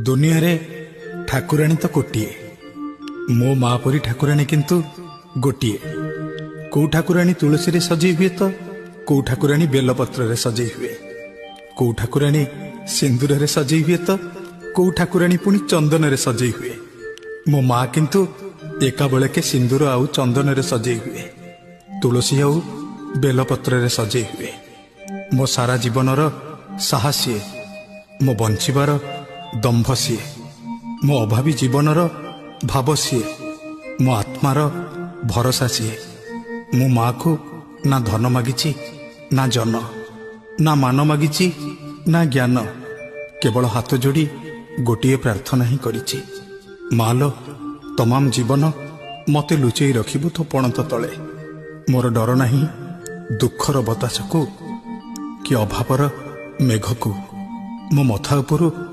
ଦୁନିଆରେ ଠାକୁରାଣୀ ତ ଗୋଟିଏ, ମୋ ମା ପରି ଠାକୁରାଣୀ କିନ୍ତୁ ଗୋଟିଏ। କୋଉ ଠାକୁରାଣୀ ତୁଳସୀରେ ସଜେଇ ହୁଏ ତ କୋଉ ଠାକୁରାଣୀ ବେଲପତ୍ରରେ ସଜେଇ ହୁଏ, କୋଉ ଠାକୁରାଣୀ ସିନ୍ଦୁରରେ ସଜେଇ ହୁଏ ତ କୋଉ ଠାକୁରାଣୀ ପୁଣି ଚନ୍ଦନରେ ସଜେଇ ହୁଏ। ମୋ ମା କିନ୍ତୁ ଏକାବେଳକେ ସିନ୍ଦୁର ଆଉ ଚନ୍ଦନରେ ସଜେଇ ହୁଏ, ତୁଳସୀ ଆଉ ବେଲପତ୍ରରେ ସଜେଇ ହୁଏ। ମୋ ସାରା ଜୀବନର ସାହସ ସିଏ, ମୋ ବଞ୍ଚିବାର ଦମ୍ଭ ସିଏ, ମୋ ଅଭାବୀ ଜୀବନର ଭାବ ସିଏ, ମୋ ଆତ୍ମାର ଭରସା ସିଏ। ମୁଁ ମାକୁ ନା ଧନ ମାଗିଛି ନା ଜନ, ନା ମାନ ମାଗିଛି ନା ଜ୍ଞାନ, କେବଳ ହାତ ଯୋଡ଼ି ଗୋଟିଏ ପ୍ରାର୍ଥନା ହିଁ କରିଛି, ମାଲୋ ତମାମ ଜୀବନ ମୋତେ ଲୁଚେଇ ରଖିବୁ ତୋ ପଣତ ତଳେ। ମୋର ଡର ନାହିଁ ଦୁଃଖର ବତାସକୁ କି ଅଭାବର ମେଘକୁ। ମୋ ମଥା ଉପରୁ